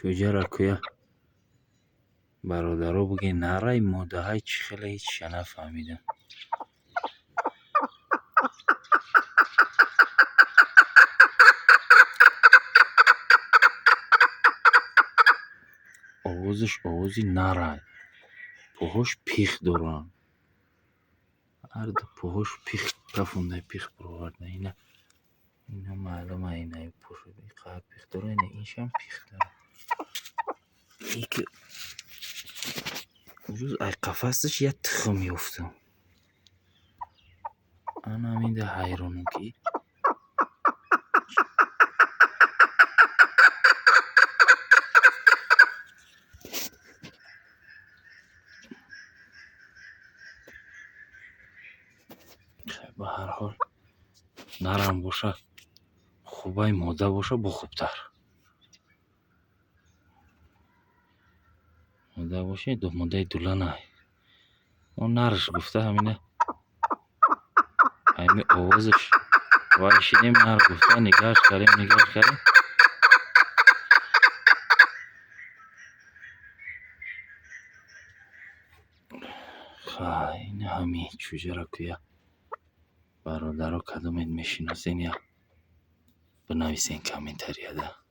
Чӯҷара кӯя, бародаро, бигӯен, нарай модаҳай чӣ хеле, ҳечша нафаҳмидам. Овозаш овози нарай. Поҳош пих доранд. Ҳарду поҳош пих кафонда, пих бароварда. Ина, ина маълума, ина иқадр пих дора, ина иншам пих дора. Ики рӯз ай қафасаш як тухм ёфтам. Ана ҳаминда ҳайронам, ки ба ҳар ҳол нарам боша хубай, мода боша бо хубтар. Мода боша, модаи дула най. Мо нараш гуфта, ҳамина ҳами овозаш вай шидем, нар гуфта нигаҳш кардем, нигаҳш кардем. Хай, ина ҳами чӯҷара кӯя, бародаро, кадомед мешиносен, я бинависен комментарияда.